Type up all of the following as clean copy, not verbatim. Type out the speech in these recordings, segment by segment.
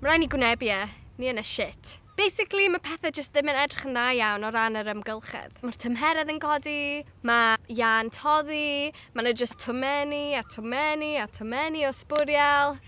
Rhaid ni gwynebu e, ni yn y shit. Basically, mae pethau jyst ddim yn edrych yn dda iawn o ran yr amgylchedd. Mae'r tymheredd yn codi, mae iâ'n toddi, mae yna jyst tomenni a tomenni a tomenni o sbwriel.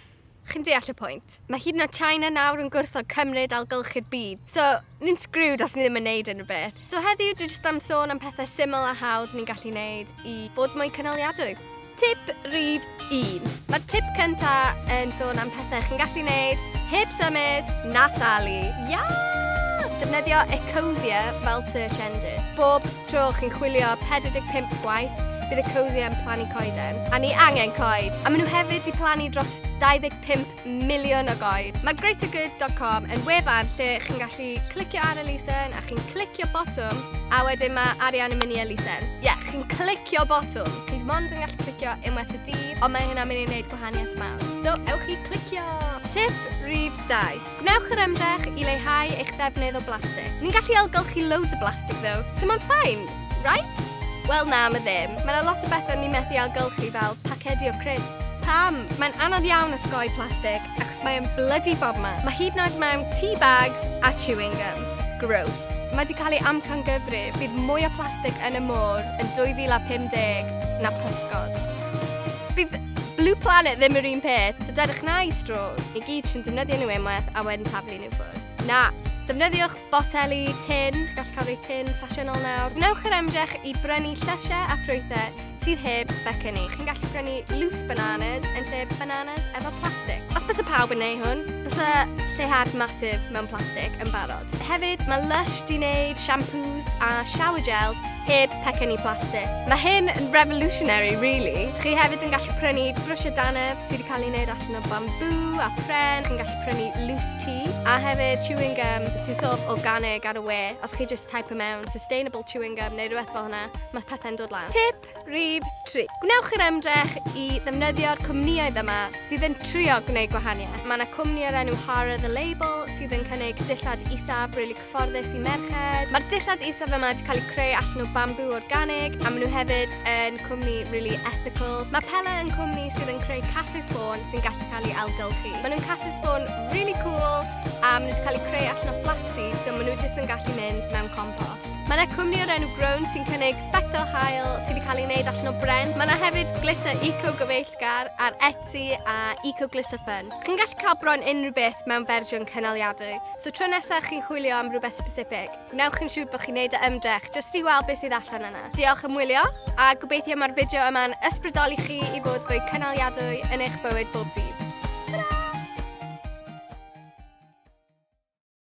Chi'n deall y pwynt. Mae hyd yn oed China nawr yn gwrthod cymryd ailgylchu'r byd. So, ni'n screwed os ni ddim yn neud unrhyw beth. So heddiw, dwi jyst am sôn am pethau syml a hawdd ni'n gallu neud i fod mwy cynaliadwy. Tip rhif 1. Mae'r tip cynta yn sôn am pethau chi'n gallu neud heb symud na thalu. Ia! Defnyddio Ecosia fel search engine. Bob tro chi'n chwilio 45 gwaith, bydd Ecosia yn plannu coeden. A ni angen coed. A maen nhw hefyd 'di plannu dros 25 miliwn o goed. Mae greatergood.com yn wefan lle chi'n gallu clicio ar elusen a chi'n clicio botwm a wedyn mae arian yn mynd i elusen. Ie, yeah, chi'n clicio botwm. Chi mond yn gallu clicio unwaith y dydd, ond mae hynna'n mynd i wneud gwahaniaeth mawr. So, ewch i clicio! Tip rhif 2. Gwnewch yr ymdrech i leihau eich defnydd o blastig. Ni'n gallu ailgylchu loads o blastig though, so mae'n fine, right? Wel na, mae ddim. Mae yna lot o bethau ni'n methu ailgylchu fel pacedi o crisps. Pam? Mae'n anodd iawn osgoi plastig achos mae'n bloody bobman. Mae hyd yn oed mewn tea bags a chewing gum. Gross. Mae wedi cael ei amcangyfrif bydd mwy o plastig yn y môr yn 2050 na pysgod. Bydd Blue Planet ddim yr un peth, so dewch na i straws. Ni gyd sy'n defnyddio nhw unwaith a wedyn taflu nhw ffwrdd. Na, defnyddiwch boteli tin, chi'n gallu cael rhai tin ffasiynol nawr. Gwnewch yr ymdrech i brynu llysiau a ffrwythau sydd heb becynnu. Chi'n gallu prynu loose bananas yn lle bananas efo plastig. Os bysa pawb yn neud hwn, bysa lleihad massive mewn plastig yn barod. Hefyd, mae Lush di wneud shampoos a shower gels heb pecynnu plastig. Mae hyn yn revolutionary, really. Chi hefyd yn gallu prynu brwsio dannedd sydd wedi cael ei wneud allan o bamboo a pren. Chi'n gallu prynu loose tea a hefyd chewing gum sy'n sort of organic ar y we. Os chi just type mewn sustainable chewing gum neu rhywbeth fel hwnna, mae pethau'n dod lan. Tip rhif 3. Gwnewch yr ymdrech i ddefnyddio'r cwmnïoedd yma sydd yn trio gwneud gwahaniaeth. Mae yna cwmni o'r enw Hara The Label sydd yn cynnig dillad isaf really cyfforddus i merched. Mae'r dillad isaf yma wedi cael eu creu allan o bamboo organig a maen nhw hefyd yn cwmni really ethical. Mae Pela yn cwmni sydd yn creu casys ffôn sy'n gallu cael ei ailgylchu. Maen nhw'n casys ffôn really cool a maen nhw wedi cael eu creu allan o flaxseed, so maen nhw jyst yn gallu mynd mewn compost. Mae yna cwmni o'r enw Grown sy'n cynnig sbectol haul sydd wedi cael ei wneud allan o bren. Mae yna hefyd glitter eco-gyfeillgar ar Etsy a Eco Glitter Fun. Chi'n gallu cael bron unrhyw beth mewn fersiwn cynaliadwy. So tro nesaf chi'n chwilio am rhywbeth specific, gwnewch yn siŵr bod chi'n neud y ymdrech jyst i weld beth sydd allan yna. Diolch am wylio, a gobeithio mae'r fideo yma'n ysbrydoli chi i fod fwy cynaliadwy yn eich bywyd bob dydd.